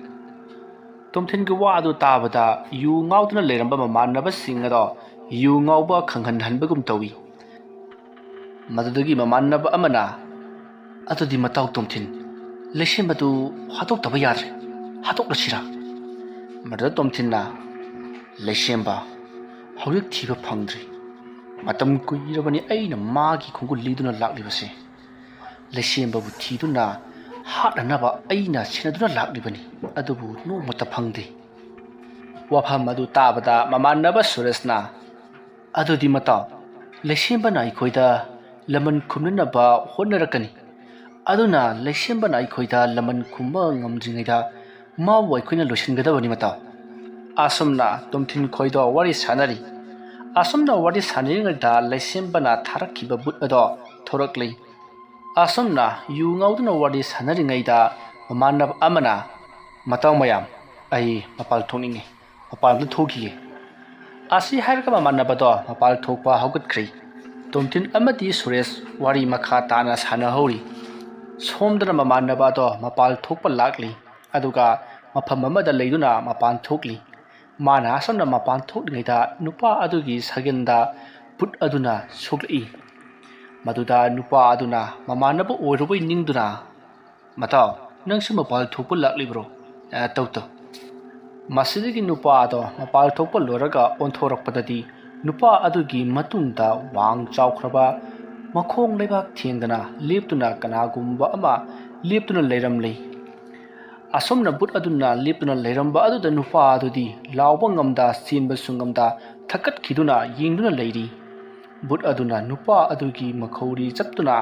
ꯇꯣꯝꯊꯤꯟꯒꯤ ꯋꯥ ꯑꯗꯨ ꯇꯥꯕꯗ ꯌꯨ ꯉꯥꯎꯗꯨꯅ ꯂꯩꯔꯝꯕ ꯃꯃꯥꯟꯅꯕꯁꯤꯡ ꯑꯗꯣ ꯌꯨ ꯉꯥꯎꯕ ꯈꯪꯍꯟꯍꯟꯕꯒꯨꯝ ꯇꯧꯏ꯫ ꯃꯗꯨꯗꯒꯤ ꯃꯃꯥꯟꯅꯕ ꯑꯃꯅ, "ꯑꯗꯨꯗꯤ ꯃꯇꯥꯎ ꯇꯣꯝꯊꯤꯟ, ꯂꯩꯁꯦꯝꯕꯗꯨ ꯍꯥꯠꯇꯣꯛꯇꯕ ꯌꯥꯗ꯭ꯔꯦ, ꯍꯥꯠꯇꯣꯛꯂꯁꯤꯔꯥ?" ꯃꯗꯨꯗ ꯇꯣꯝꯊꯤꯟꯅ, "ꯂꯩꯁꯦꯝꯕ ꯍꯧꯖꯤꯛ ꯊꯤꯕ ꯐꯪꯗ꯭ꯔꯤ꯫ ꯃꯇꯝ ꯀꯨꯏꯔꯕꯅꯤ ꯑꯩꯅ ꯃꯥꯒꯤ ꯈꯣꯡꯒꯨꯜ ꯂꯤꯗꯨꯅ ꯂꯥꯛꯂꯤꯕꯁꯦ꯫ ꯂꯩꯁꯦꯝꯕꯕꯨ ꯊꯤꯗꯨꯅ ꯍꯥꯠꯅꯅꯕ ꯑꯩꯅ ꯁꯦꯟꯅꯗꯨꯅ ꯂꯥꯛꯂꯤꯕꯅꯤ, ꯑꯗꯨꯕꯨ ꯅꯣꯡꯃꯇ ꯐꯪꯗꯦ꯫" ꯋꯥꯐꯝ ꯑꯗꯨ ꯇꯥꯕꯗ ꯃꯃꯥꯟꯅꯕ ꯁꯨꯔꯦꯁꯅ, "ꯑꯗꯨꯗꯤ ꯃꯇꯥꯎ, ꯂꯩꯁꯦꯝꯕꯅ ꯑꯩꯈꯣꯏꯗ ꯂꯃꯟ ꯈꯨꯝꯅꯅꯕ ꯍꯣꯠꯅꯔꯛꯀꯅꯤ꯫ ꯑꯗꯨꯅ ꯂꯩꯁꯦꯝꯕꯅ ꯑꯩꯈꯣꯏꯗ ꯂꯃꯟ ꯈꯨꯝꯕ ꯉꯝꯗ꯭ꯔꯤꯉꯩꯗ ꯃꯥꯕꯨ ꯑꯩꯈꯣꯏꯅ ꯂꯣꯏꯁꯤꯟꯒꯗꯕꯅꯤ ꯃꯇꯥꯎ꯫" ꯑꯁꯨꯝꯅ ꯇꯣꯝꯊꯤꯟ ꯈꯣꯏꯗꯣ ꯋꯥꯔꯤ ꯁꯥꯟꯅꯔꯤ꯫ ꯑꯁꯨꯝꯅ ꯋꯥꯔꯤ ꯁꯥꯟꯅꯔꯤꯉꯩꯗ ꯂꯩꯁꯦꯝꯕꯅ ꯊꯥꯔꯛꯈꯤꯕ ꯕꯨꯠ ꯑꯗꯣ ꯊꯣꯔꯛꯂꯤ꯫ ꯑꯁꯨꯝꯅ ꯌꯨ ꯉꯥꯎꯗꯨꯅ ꯋꯥꯔꯤ ꯁꯥꯟꯅꯔꯤꯉꯩꯗ ꯃꯃꯥꯟꯅꯕ ꯑꯃꯅ, "ꯃꯇꯥꯎ ꯃꯌꯥꯝ, ꯑꯩ ꯃꯄꯥꯟ ꯊꯣꯛꯅꯤꯡꯉꯤ, ꯃꯄꯥꯟꯗ ꯊꯣꯛꯈꯤꯒꯦ"꯫ ꯑꯁꯤ ꯍꯥꯏꯔꯒ ꯃꯃꯥꯟꯅꯕꯗꯣ ꯃꯄꯥꯟ ꯊꯣꯛꯄ ꯍꯧꯒꯠꯈ꯭ꯔꯦ꯫ ꯇꯣꯝꯊꯤꯟ ꯑꯃꯗꯤ ꯁꯨꯔꯦꯁ ꯋꯥꯔꯤ ꯃꯈꯥ ꯇꯥꯅ ꯁꯥꯟꯅꯍꯧꯔꯤ꯫ ꯁꯣꯝꯗꯅ ꯃꯃꯥꯟꯅꯕ ꯑꯗꯣ ꯃꯄꯥꯟ ꯊꯣꯛꯄ ꯂꯥꯛꯂꯤ, ꯑꯗꯨꯒ ꯃꯐꯝ ꯑꯃꯗ ꯂꯩꯗꯨꯅ ꯃꯄꯥꯟ ꯊꯣꯛꯂꯤ꯫ ꯃꯥꯅ ꯑꯁꯨꯝꯅ ꯃꯄꯥꯟ ꯊꯣꯛꯂꯤꯉꯩꯗ ꯅꯨꯄꯥ ꯑꯗꯨꯒꯤ ꯁꯒꯦꯟꯗ ꯕꯨꯠ ꯑꯗꯨꯅ ꯁꯣꯛꯂꯛꯏ꯫ ꯃꯗꯨꯗ ꯅꯨꯄꯥ ꯑꯗꯨꯅ ꯃꯃꯥꯟꯅꯕ ꯑꯣꯏꯔꯨꯕꯩ ꯅꯤꯡꯗꯨꯅ, "ꯃꯇꯥꯎ, ꯅꯪꯁꯨ ꯃꯄꯥꯟ ꯊꯣꯛꯄ ꯂꯥꯛꯂꯤꯕ꯭ꯔꯣ?" "ꯑ, ꯇꯧ ꯇꯧ"꯫ ꯃꯁꯤꯗꯒꯤ ꯅꯨꯄꯥ ꯑꯗꯣ ꯃꯄꯥꯟ ꯊꯣꯛꯄ ꯂꯣꯏꯔꯒ ꯑꯣꯟꯊꯣꯔꯛꯄꯗꯗꯤ ꯅꯨꯄꯥ ꯑꯗꯨꯒꯤ ꯃꯇꯨꯡꯗ ꯋꯥꯡ ꯆꯥꯎꯈ꯭ꯔꯕ, ꯃꯈꯣꯡ ꯂꯩꯕꯥꯛ ꯊꯦꯡꯗꯅ ꯂꯦꯞꯇꯨꯅ ꯀꯅꯥꯒꯨꯝꯕ ꯑꯃ ꯂꯦꯞꯇꯨꯅ ꯂꯩꯔꯝꯂꯤ꯫ ꯑꯁꯨꯝꯅ ꯕꯨꯠ ꯑꯗꯨꯅ ꯂꯦꯞꯇꯨꯅ ꯂꯩꯔꯝꯕ ꯑꯗꯨꯗ ꯅꯨꯄꯥ ꯑꯗꯨꯗꯤ ꯂꯥꯎꯕ ꯉꯝꯗ, ꯆꯦꯟꯕꯁꯨ ꯉꯝꯗ ꯊꯛꯀꯠꯈꯤꯗꯨꯅ ꯌꯦꯡꯗꯨꯅ ꯂꯩꯔꯤ꯫ ꯕꯨꯠ ꯑꯗꯨꯅ ꯅꯨꯄꯥ ꯑꯗꯨꯒꯤ ꯃꯈꯧꯔꯤ ꯆꯞꯇꯨꯅ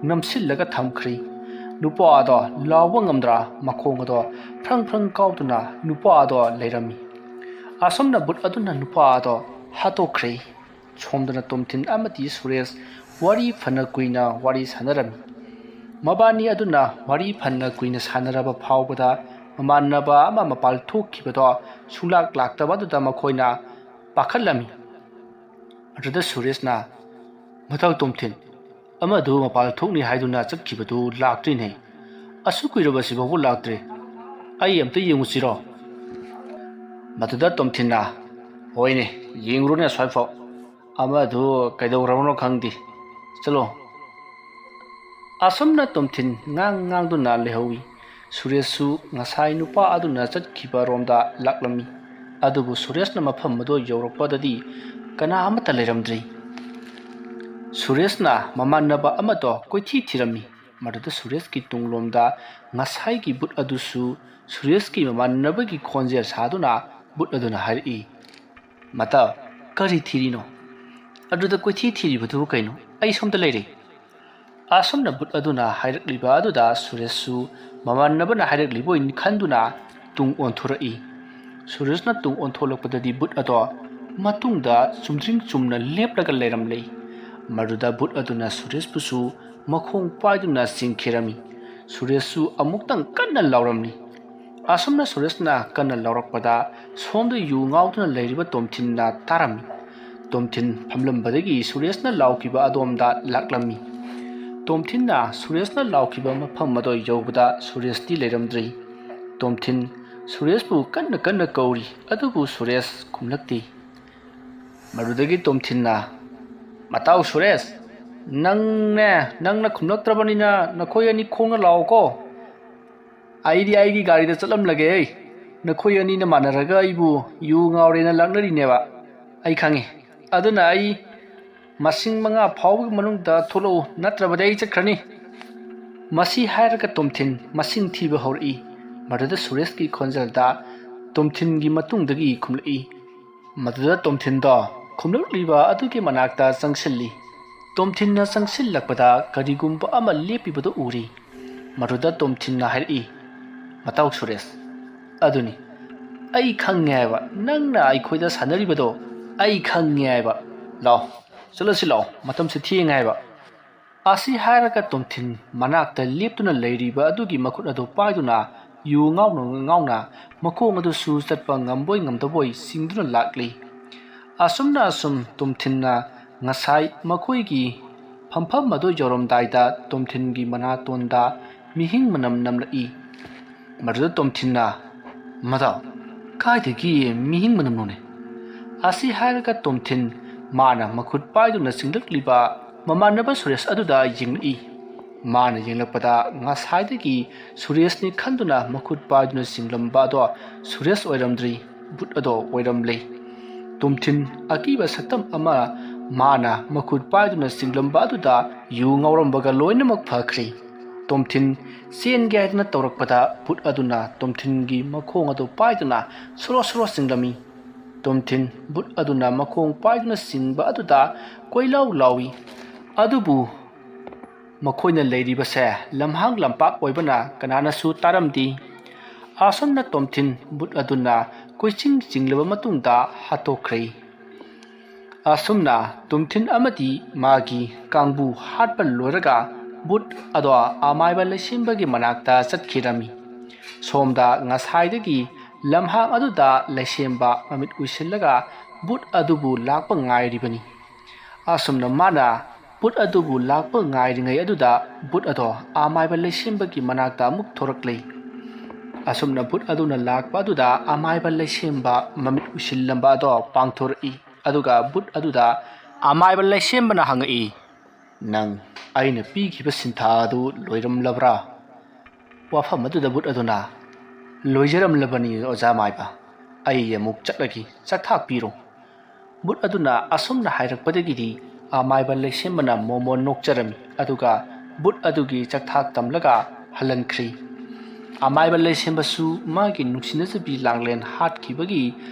ꯅꯝꯁꯤꯜꯂꯒ ꯊꯝꯈ꯭ꯔꯦ꯫ ꯅꯨꯄꯥ ꯑꯗꯣ ꯂꯥꯎꯕ ꯉꯝꯗ꯭ꯔ ꯃꯈꯣꯡ ꯑꯗꯣ ꯐ꯭ꯔꯪ ꯐ꯭ꯔꯪ ꯀꯥꯎꯗꯨꯅ ꯅꯨꯄꯥ ꯑꯗꯣ ꯂꯩꯔꯝꯃꯤ꯫ ꯑꯁꯨꯝꯅ ꯕꯨꯠ ꯑꯗꯨꯅ ꯅꯨꯄꯥ ꯑꯗꯣ ꯍꯥꯠꯇꯣꯛꯈ꯭ꯔꯦ꯫ ꯁꯣꯝꯗꯅ ꯇꯣꯝꯊꯤꯟ ꯑꯃꯗꯤ ꯁꯨꯔꯦꯁ ꯋꯥꯔꯤ ꯐꯅ ꯀꯨꯏꯅ ꯋꯥꯔꯤ ꯁꯥꯟꯅꯔꯝꯃꯤ꯫ ꯃꯕꯥꯅꯤ ꯑꯗꯨꯅ ꯋꯥꯔꯤ ꯐꯅ ꯀꯨꯏꯅ ꯁꯥꯟꯅꯔꯕ ꯐꯥꯎꯕꯗ ꯃꯃꯥꯟꯅꯕ ꯑꯃ ꯃꯄꯥꯜ ꯊꯣꯛꯈꯤꯕꯗꯣ ꯁꯨꯡꯂꯥꯛ ꯂꯥꯛꯇꯕ ꯑꯗꯨꯗ ꯃꯈꯣꯏꯅ ꯄꯥꯈꯠꯂꯝꯃꯤ꯫ ꯑꯗꯨꯗ ꯁꯨꯔꯦꯁꯅ, "ꯃꯇꯥꯎ ꯇꯣꯝꯊꯤꯟ, ꯑꯃꯗꯨ ꯃꯄꯥꯜ ꯊꯣꯛꯅꯤ ꯍꯥꯏꯗꯨꯅ ꯆꯠꯈꯤꯕꯗꯨ ꯂꯥꯛꯇ꯭ꯔꯤꯅꯦ꯫ ꯑꯁꯨꯛ ꯀꯨꯏꯔꯕꯁꯤꯐꯥꯎꯕ ꯂꯥꯛꯇ꯭ꯔꯤ꯫ ꯑꯩ ꯑꯝꯇ ꯌꯦꯡꯉꯨꯁꯤꯔꯣ?" ꯃꯗꯨꯗ ꯇꯣꯝꯊꯤꯟꯅ, "ꯍꯣꯏꯅꯦ, ꯌꯦꯡꯉꯨꯔꯣꯅꯦ ꯑꯁ꯭ꯋꯥꯏꯐꯥꯎ꯫ ꯑꯃꯗꯨ ꯀꯩꯗꯧꯔꯕꯅꯣ ꯈꯪꯗꯦ꯫ ꯆꯠꯂꯣ"꯫ ꯑꯁꯨꯝꯅ ꯇꯣꯝꯊꯤꯟ ꯉꯥꯡ ꯉꯥꯡꯗꯨꯅ ꯂꯩꯍꯧꯏ꯫ ꯁꯨꯔꯦꯁꯁꯨ ꯉꯁꯥꯏ ꯅꯨꯄꯥ ꯑꯗꯨꯅ ꯆꯠꯈꯤꯕ ꯔꯣꯝꯗ ꯂꯥꯛꯂꯝꯃꯤ꯫ ꯑꯗꯨꯕꯨ ꯁꯨꯔꯦꯁꯅ ꯃꯐꯝ ꯑꯗꯨ ꯌꯧꯔꯛꯄꯗꯗꯤ ꯀꯅꯥ ꯑꯃꯠꯇ ꯂꯩꯔꯝꯗ꯭ꯔꯤ꯫ ꯁꯨꯔꯦꯁꯅ ꯃꯃꯥꯟꯅꯕ ꯑꯃꯗꯣ ꯀꯣꯏꯊꯤ ꯊꯤꯔꯝꯃꯤ꯫ ꯃꯗꯨꯗ ꯁꯨꯔꯦꯁꯀꯤ ꯇꯨꯡꯂꯣꯝꯗ ꯉꯁꯥꯏꯒꯤ ꯕꯨꯠ ꯑꯗꯨꯁꯨ ꯁꯨꯔꯦꯁꯀꯤ ꯃꯃꯥꯟꯅꯕꯒꯤ ꯈꯣꯟꯖꯦꯜ ꯁꯥꯗꯨꯅ ꯕꯨꯠ ꯑꯗꯨꯅ ꯍꯥꯏꯔꯛꯏ, "ꯃꯇꯥꯎ, ꯀꯔꯤ ꯊꯤꯔꯤꯅꯣ? ꯑꯗꯨꯗ ꯀꯣꯏꯊꯤ ꯊꯤꯔꯤꯕꯗꯨꯕꯨ ꯀꯩꯅꯣ? ꯑꯩ ꯁꯣꯝꯗ ꯂꯩꯔꯦ"꯫ ꯑꯁꯨꯝꯅ ꯕꯨꯠ ꯑꯗꯨꯅ ꯍꯥꯏꯔꯛꯂꯤꯕ ꯑꯗꯨꯗ ꯁꯨꯔꯦꯁꯁꯨ ꯃꯃꯥꯟꯅꯕꯅ ꯍꯥꯏꯔꯛꯂꯤꯕ ꯑꯣꯏꯅ ꯈꯟꯗꯨꯅ ꯇꯨꯡ ꯑꯣꯟꯊꯣꯔꯛꯏ꯫ ꯁꯨꯔꯦꯁꯅ ꯇꯨꯡ ꯑꯣꯟꯊꯣꯛꯂꯛꯄꯗꯗꯤ ꯕꯨꯠ ꯑꯗꯣ ꯃꯇꯨꯡꯗ ꯆꯨꯝꯗ꯭ꯔꯤꯡ ꯆꯨꯝꯅ ꯂꯦꯞꯂꯒ ꯂꯩꯔꯝꯂꯦ꯫ ꯃꯗꯨꯗ ꯕꯨꯠ ꯑꯗꯨꯅ ꯁꯨꯔꯦꯁꯄꯨꯁꯨ ꯃꯈꯣꯡ ꯄꯥꯏꯗꯨꯅ ꯆꯤꯡꯈꯤꯔꯝꯃꯤ꯫ ꯁꯨꯔꯦꯁꯁꯨ ꯑꯃꯨꯛꯇꯪ ꯀꯟꯅ ꯂꯥꯎꯔꯝꯃꯤ꯫ ꯑꯁꯨꯝꯅ ꯁꯨꯔꯦꯁꯅ ꯀꯟꯅ ꯂꯥꯎꯔꯛꯄꯗ ꯁꯣꯝꯗ ꯌꯨ ꯉꯥꯎꯗꯨꯅ ꯂꯩꯔꯤꯕ ꯇꯣꯝꯊꯤꯟꯅ ꯇꯥꯔꯝꯃꯤ꯫ ꯇꯣꯝꯊꯤꯟ ꯐꯝꯂꯝꯕꯗꯒꯤ ꯁꯨꯔꯦꯁꯅ ꯂꯥꯎꯈꯤꯕ ꯑꯗꯣꯝꯗ ꯂꯥꯛꯂꯝꯃꯤ꯫ ꯇꯣꯝꯊꯤꯟꯅ ꯁꯨꯔꯦꯁꯅ ꯂꯥꯎꯈꯤꯕ ꯃꯐꯝ ꯑꯗꯨ ꯌꯧꯕꯗ ꯁꯨꯔꯦꯁꯇꯤ ꯂꯩꯔꯝꯗ꯭ꯔꯤ꯫ ꯇꯣꯝꯊꯤꯟ ꯁꯨꯔꯦꯁꯄꯨ ꯀꯟꯅ ꯀꯟꯅ ꯀꯧꯔꯤ, ꯑꯗꯨꯕꯨ ꯁꯨꯔꯦꯁ ꯈꯨꯝꯂꯛꯇꯦ꯫ ꯃꯗꯨꯗꯒꯤ ꯇꯣꯝꯊꯤꯟꯅ, "ꯃꯇꯥꯎ ꯁꯨꯔꯦꯁ, ꯅꯪꯅꯦ, ꯅꯪꯅ ꯈꯨꯝꯂꯛꯇ꯭ꯔꯕꯅꯤꯅ ꯅꯈꯣꯏ ꯑꯅꯤ ꯈꯣꯡꯅ ꯂꯥꯛꯑꯣꯀꯣ꯫ ꯑꯩꯗꯤ ꯑꯩꯒꯤ ꯒꯥꯔꯤꯗ ꯆꯠꯂꯝꯂꯒꯦ꯫ ꯅꯈꯣꯏ ꯑꯅꯤꯅ ꯃꯥꯟꯅꯔꯒ ꯑꯩꯕꯨ ꯌꯨ ꯉꯥꯎꯔꯦꯅ ꯂꯥꯛꯅꯔꯤꯅꯦꯕ꯫ ꯑꯩ ꯈꯪꯉꯤ꯫ ꯑꯗꯨꯅ ꯑꯩ ꯃꯁꯤꯡ ꯃꯉꯥ ꯐꯥꯎꯕꯒꯤ ꯃꯅꯨꯡꯗ ꯊꯣꯛꯂꯛꯎ, ꯅꯠꯇ꯭ꯔꯕꯗꯤ ꯑꯩ ꯆꯠꯈ꯭ꯔꯅꯤ꯫" ꯃꯁꯤ ꯍꯥꯏꯔꯒ ꯇꯣꯝꯊꯤꯟ ꯃꯁꯤꯡ ꯊꯤꯕ ꯍꯧꯔꯛꯏ꯫ ꯃꯗꯨꯗ ꯁꯨꯔꯦꯁꯀꯤ ꯈꯣꯟꯖꯦꯜꯗ ꯇꯣꯝꯊꯤꯟꯒꯤ ꯃꯇꯨꯡꯗꯒꯤ ꯈꯨꯝꯂꯛꯏ꯫ ꯃꯗꯨꯗ ꯇꯣꯝꯊꯤꯟꯗꯣ ꯈꯨꯝꯂꯛꯂꯤꯕ ꯑꯗꯨꯒꯤ ꯃꯅꯥꯛꯇ ꯆꯪꯁꯤꯜꯂꯤ꯫ ꯇꯣꯝꯊꯤꯟꯅ ꯆꯪꯁꯤꯜꯂꯛꯄꯗ ꯀꯔꯤꯒꯨꯝꯕ ꯑꯃ ꯂꯦꯞꯄꯤꯕꯗꯨ ꯎꯔꯤ꯫ ꯃꯗꯨꯗ ꯇꯣꯝꯊꯤꯟꯅ ꯍꯥꯏꯔꯛꯏ, "ꯃꯇꯥꯎ ꯁꯨꯔꯦꯁ, ꯑꯗꯨꯅꯤ, ꯑꯩ ꯈꯪꯉꯦ ꯍꯥꯏꯕ, ꯅꯪꯅ ꯑꯩꯈꯣꯏꯗ ꯁꯥꯟꯅꯔꯤꯕꯗꯣ ꯑꯩ ꯈꯪꯉꯦ ꯍꯥꯏꯕ꯫ ꯂꯥꯛꯑꯣ, ꯆꯠꯂꯁꯤ ꯂꯥꯛꯑꯣ, ꯃꯇꯝꯁꯦ ꯊꯦꯡꯉꯦ ꯍꯥꯏꯕ꯫" ꯑꯁꯤ ꯍꯥꯏꯔꯒ ꯇꯣꯝꯊꯤꯟ ꯃꯅꯥꯛꯇ ꯂꯦꯞꯇꯨꯅ ꯂꯩꯔꯤꯕ ꯑꯗꯨꯒꯤ ꯃꯈꯨꯠ ꯑꯗꯨ ꯄꯥꯏꯗꯨꯅ ꯌꯨ ꯉꯥꯎꯅ ꯉꯥꯎꯅ ꯃꯈꯣꯡ ꯑꯗꯨꯁꯨ ꯆꯠꯄ ꯉꯝꯕꯣꯏ ꯉꯝꯗꯕꯣꯏ ꯆꯤꯡꯗꯨꯅ ꯂꯥꯛꯂꯤ꯫ ꯑꯁꯨꯝꯅ ꯑꯁꯨꯝ ꯇꯣꯝꯊꯤꯟꯅ ꯉꯁꯥꯏ ꯃꯈꯣꯏꯒꯤ ꯐꯝꯐꯝ ꯑꯗꯨ ꯌꯧꯔꯝꯗꯥꯏꯗ ꯇꯣꯝꯊꯤꯟꯒꯤ ꯃꯅꯥꯇꯣꯟꯗ ꯃꯤꯍꯤꯡ ꯃꯅꯝ ꯅꯝꯂꯛꯏ꯫ ꯃꯗꯨꯗ ꯇꯣꯝꯊꯤꯟꯅ, "ꯃꯇꯥꯎ, ꯀꯥꯏꯗꯒꯤ ꯃꯤꯍꯤꯡ ꯃꯅꯝꯅꯣꯅꯦ?" ꯑꯁꯤ ꯍꯥꯏꯔꯒ ꯇꯣꯝꯊꯤꯟ ꯃꯥꯅ ꯃꯈꯨꯠ ꯄꯥꯏꯗꯨꯅ ꯆꯤꯡꯂꯛꯂꯤꯕ ꯃꯃꯥꯟꯅꯕ ꯁꯨꯔꯦꯁ ꯑꯗꯨꯗ ꯌꯦꯡꯂꯛꯏ꯫ ꯃꯥꯅ ꯌꯦꯡꯂꯛꯄꯗ ꯉꯁꯥꯏꯗꯒꯤ ꯁꯨꯔꯦꯁꯅꯤ ꯈꯟꯗꯨꯅ ꯃꯈꯨꯠ ꯄꯥꯏꯗꯨꯅ ꯆꯤꯡꯂꯝꯕ ꯑꯗꯣ ꯁꯨꯔꯦꯁ ꯑꯣꯏꯔꯝꯗ꯭ꯔꯤ, ꯕꯨꯠ ꯑꯗꯣ ꯑꯣꯏꯔꯝꯂꯦ꯫ ꯇꯣꯝꯊꯤꯟ ꯑꯀꯤꯕ ꯁꯛꯇꯝ ꯑꯃ ꯃꯥꯅ ꯃꯈꯨꯠ ꯄꯥꯏꯗꯨꯅ ꯆꯤꯡꯂꯝꯕ ꯑꯗꯨꯗ ꯌꯨ ꯉꯥꯎꯔꯝꯕꯒ ꯂꯣꯏꯅꯃꯛ ꯐꯈ꯭ꯔꯦ꯫ ꯇꯣꯝꯊꯤꯟ ꯆꯦꯟꯒꯦ ꯍꯥꯏꯗꯨꯅ ꯇꯧꯔꯛꯄꯗ ꯕꯨꯠ ꯑꯗꯨꯅ ꯇꯣꯝꯊꯤꯟꯒꯤ ꯃꯈꯣꯡ ꯑꯗꯨ ꯄꯥꯏꯗꯨꯅ ꯁꯣꯔꯣ ꯁꯣꯔꯣ ꯆꯤꯡꯂꯝꯃꯤ꯫ ꯇꯣꯝꯊꯤꯟ ꯕꯨꯠ ꯑꯗꯨꯅ ꯃꯈꯣꯡ ꯄꯥꯏꯗꯨꯅ ꯆꯤꯡꯕ ꯑꯗꯨꯗ ꯀꯣꯏꯂꯥꯎ ꯂꯥꯎꯏ꯫ ꯑꯗꯨꯕꯨ ꯃꯈꯣꯏꯅ ꯂꯩꯔꯤꯕꯁꯦ ꯂꯝꯍꯥꯡ ꯂꯝꯄꯥꯛ ꯑꯣꯏꯕꯅ ꯀꯅꯥꯅꯁꯨ ꯇꯥꯔꯝꯗꯦ꯫ ꯑꯁꯨꯝꯅ ꯇꯣꯝꯊꯤꯟ ꯕꯨꯠ ꯑꯗꯨꯅ ꯀꯣꯏꯆꯤꯡ ꯆꯤꯡꯂꯕ ꯃꯇꯨꯡꯗ ꯍꯥꯠꯇꯣꯛꯈ꯭ꯔꯦ꯫ ꯑꯁꯨꯝꯅ ꯇꯣꯝꯊꯤꯟ ꯑꯃꯗꯤ ꯃꯥꯒꯤ ꯀꯥꯡꯕꯨ ꯍꯥꯠꯄ ꯂꯣꯏꯔꯒ ꯕꯨꯠ ꯑꯗꯣ ꯑꯃꯥꯏꯕ ꯂꯩꯁꯦꯝꯕꯒꯤ ꯃꯅꯥꯛꯇ ꯆꯠꯈꯤꯔꯝꯃꯤ꯫ ꯁꯣꯝꯗ ꯉꯁꯥꯏꯗꯒꯤ ꯂꯝꯍꯥꯡ ꯑꯗꯨꯗ ꯂꯩꯁꯦꯝꯕ ꯃꯃꯤꯠ ꯎꯏꯁꯤꯜꯂꯒ ꯚꯨꯠ ꯑꯗꯨꯕꯨ ꯂꯥꯛꯄ ꯉꯥꯏꯔꯤꯕꯅꯤ꯫ ꯑꯁꯨꯝꯅ ꯃꯥꯅ ꯚꯨꯠ ꯑꯗꯨꯕꯨ ꯂꯥꯛꯄ ꯉꯥꯏꯔꯤꯉꯩ ꯑꯗꯨꯗ ꯚꯨꯠ ꯑꯗꯣ ꯑꯃꯥꯏꯕ ꯂꯩꯁꯦꯝꯕꯒꯤ ꯃꯅꯥꯛꯇ ꯑꯃꯨꯛ ꯊꯣꯔꯛꯂꯦ꯫ ꯑꯁꯨꯝꯅ ꯚꯨꯠ ꯑꯗꯨꯅ ꯂꯥꯛꯄ ꯑꯗꯨꯗ ꯑꯃꯥꯏꯕ ꯂꯩꯁꯦꯝꯕ ꯃꯃꯤꯠ ꯎꯏꯁꯤꯜꯂꯝꯕ ꯑꯗꯣ ꯄꯥꯡꯊꯣꯔꯛꯏ꯫ ꯑꯗꯨꯒ ꯚꯨꯠ ꯑꯗꯨꯗ ꯑꯃꯥꯏꯕ ꯂꯩꯁꯦꯝꯕꯅ ꯍꯪꯉꯛꯏ, "ꯅꯪ ꯑꯩꯅ ꯄꯤꯈꯤꯕ ꯁꯤꯟꯊꯥ ꯑꯗꯨ ꯂꯣꯏꯔꯝꯂꯕ꯭ꯔꯥ?" ꯋꯥꯐꯝ ꯑꯗꯨꯗ ꯚꯨꯠ ꯑꯗꯨꯅ, "ꯂꯣꯏꯖꯔꯝꯂꯕꯅꯤ ꯑꯣꯖꯥ ꯃꯥꯏꯕ, ꯑꯩ ꯑꯃꯨꯛ ꯆꯠꯂꯒꯦ, ꯆꯥꯛꯊꯥꯛ ꯄꯤꯔꯣ꯫" ꯚꯨꯠ ꯑꯗꯨꯅ ꯑꯁꯨꯝꯅ ꯍꯥꯏꯔꯛꯄꯗꯒꯤꯗꯤ ꯑꯃꯥꯏꯕ ꯂꯩꯁꯦꯝꯕꯅ ꯃꯣꯃꯣꯟ ꯅꯣꯛꯆꯔꯝꯃꯤ, ꯑꯗꯨꯒ ꯚꯨꯠ ꯑꯗꯨꯒꯤ ꯆꯥꯛꯊꯥꯛ ꯇꯝꯂꯒ ꯍꯜꯍꯟꯈ꯭ꯔꯤ꯫ ꯑꯃꯥꯏꯕ ꯂꯩꯁꯦꯝꯕꯁꯨ ꯃꯥꯒꯤ ꯅꯨꯡꯁꯤꯅꯖꯕꯤ ꯂꯥꯡꯂꯦꯟ ꯍꯥꯠꯈꯤꯕꯒꯤ